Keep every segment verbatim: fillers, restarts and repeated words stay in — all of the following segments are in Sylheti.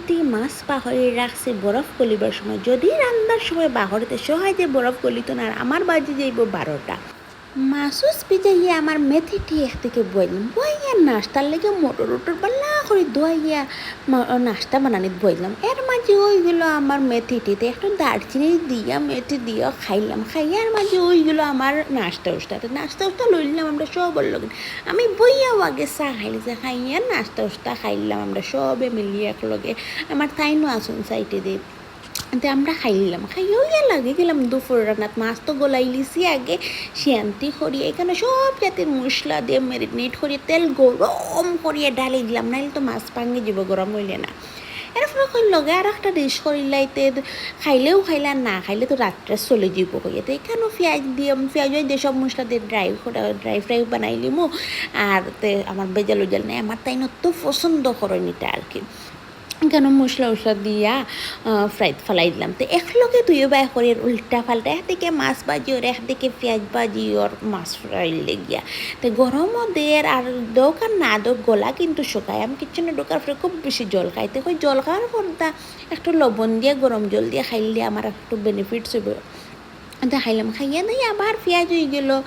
তি মাছ পাহরি রাখছি বরফ গলিবার সময়। যদি রান্নার সময় বাহরিতে সহজে বরফ গলিত না, আর আমার বাজি যাইব বারোটা। মাসুস বিজাইয়া আমার মেথিটি একদিকে বইলাম, বইয়া নাস্তার লেগে মটর উটর বালা করি ধোয়াইয়া মা-, নাস্তা বানানিত বইলাম। এর মাঝে ওই গেল আমার মেথিটিতে একটু দারচিনি দিয়া, মেথি দিয়া খাইলাম। খাইয়ার মাঝে ওই গেল আমার নাস্তা উস্তা। তো নাস্তা উস্তা লইলাম আমরা সবর লগে। আমি বইয়াও আগে চা খাইলি, চা খাইয়া নাস্তা উস্তা খাইলাম আমরা সবে মিলিয়া একলগে। আমার তাইনও আছইন সাইডে দি। তে আমরা খাইলাম, খাইয়া ওইয়া লাগি গেলাম দুপুর রান্নাত। মাছ তো গলাইলিছি আগে, শিয়ান্তি করি। এখানো সব জাতির মশলা দিয়া marinate করি, তেল গরম করিয়া ঢালি দিলাম, নাইলে তো মাছ ভাঙি যাব, গরম অইলে না। এরপরে কই লগে আর একটা dish করিলাইতে, খাইলেও খাইলা, না খাইলে তো রাত্রে চলি যাব কইয়া। তো এখানো পিয়াজ দিয়াম, পিয়াজ ওই যে সব মশলা দিয়া dry করা, dry fry বানাইলিমু। আর তে আমার ভেজাল উজাল নাই, আমার তাইন তো পছন্দ করইন ইটা আর কি। এখানো মশলা উশলা দিয়া, আহ, fryত ফালাই দিলাম। তো একলগে দুইও বায় করি উল্টা পাল্টা, একদিকে মাছ ভাজি ওর, একদিকে পিয়াজ ভাজি ওর মাছ fry লাগিয়া। তো গরমও দের আর দোক আর না দোক গলা কিন্তু শুকায়। আমি কিচ্ছু না ঢোকার পরে খুব বেশি জল খাই। তো কই জল খাওয়ার পর দা একটু লবণ দিয়া গরম জল দিয়া খাইলে আমার একটু benefits হইব। তে খাইলাম, খাইয়া দাইয়া আবার পিয়াজ হয়ে গেল।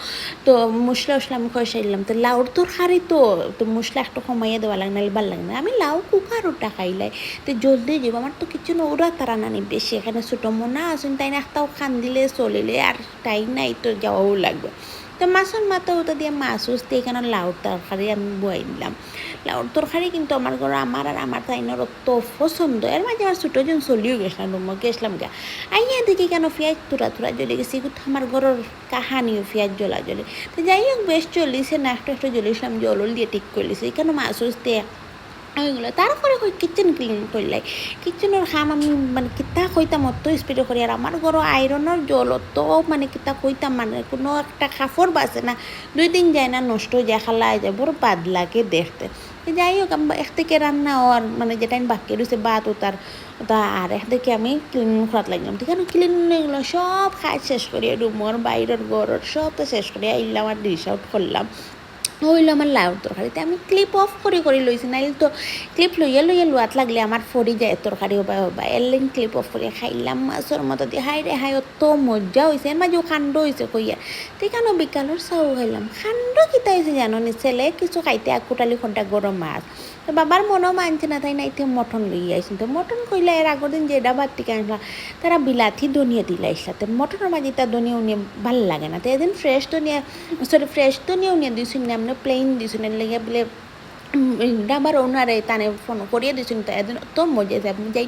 তো মশলা উশলা আমি কষাইলাম। তো লাউর তরকারি তো, তো মশলা একটু কমাইয়া দেওয়া লাগে, নাহলে ভালা লাগে না। আমি লাউ কুকারোটা খাইলাই। তো জলদি যাইব, আমার তো কিচ্ছু না, ওরা তারা নানি বেশি। এখানো ছোট মোনা আছইন, তাইন একটাও খান দিলে চলিলে, আর time নাই তো যাওয়াও লাগবে। তো মাছর মাথা উতা দিয়া মাছ উস্তে এখানো লাউর তরকারি আমি বয়াই দিলাম। লাউর তরকারি কিন্তু আমার ঘরো আমার আর আমার তাইনর অত পছন্দ। এর মাঝে আমার ছোট জন চলিও গেছিলাম, রুমো গেছিলাম গিয়া। আইয়া দেখি কেন পিয়াজ থুড়া থুড়া জ্বলি গেছে, এগুলো তো আমার ঘরর কাহানিও পিয়াজ জ্বলা জ্বলি। তো যাই হোক, বেশ জ্বলিছে না, একটু একটু জ্বলিছিলাম, জল উল দিয়ে ঠিক করলিছে। এখানো মাছ উস্তে ওইগুলো। তারপরে কই kitchen clean করলাই। Kitchenর কাম আমি মানে কিতা কইতাম, অত speedএ করি। আর আমার ঘরো ironর জল অত মানে কিতা কইতাম, মানে কোনো একটা কাপড় বাঁচে না, দুই দিন যায় না, নষ্ট হয়ে যায়, খালা হয়ে যায়, বড় বাদ লাগে দেখতে। তো যাই হোক, আমি একদিকে রান্না আর মানে যেটা আমি বাকি রয়েছে ভাত উতার, ওটা আর একদিকে আমি clean করাত লাগলাম। তো এখানো clean এগুলো সব কাজ শেষ করিয়া রুমর, বাইরের, ঘরর সব তো শেষ করিয়া আইলাম আর dish out করলাম। হইলো আমার লাউর তরকারিতে আমি clip off করি করি লইছি, নাইলে তো clip লইয়া লইয়া লুয়াত লাগলে আমার ফড়ি যায় তরকারি হবা হবা। এর লাগি clip off করি খাইলাম মাছর মতো দিয়ে। হায় রে হায়, অত মজা হইছে, এর মাঝেও কাণ্ড হইছে কইয়া। তো এখানো বিকালর চাও খাইলাম। কাণ্ড কিতা হইছে জানো নি? ছেলে কিছু খাইতে আকুটালি কোনটা গরম মাছ। তো বাবার মনও মানছে না, তাই নাইতে মটন লইয়া আইসুন। তো মটন কইলা এর আগর দিন যে ডাবার থেকে আনলা, তারা বিলাতি ধনিয়া দিলা আইসলা। তো মটনর মাঝে তা ধনিয়া উনিয়া ভালা লাগে না। তো এদিন fresh ধনিয়া, sorry, fresh ধনিয়া উনিয়া দিছুন না, এমনি plain দিছুন, এর লাগিয়া বলে, উম, ডাবার ownerএ তানে phone করিয়া দিছুন। তো এদিন অত মজা হইছে, আপনি যাই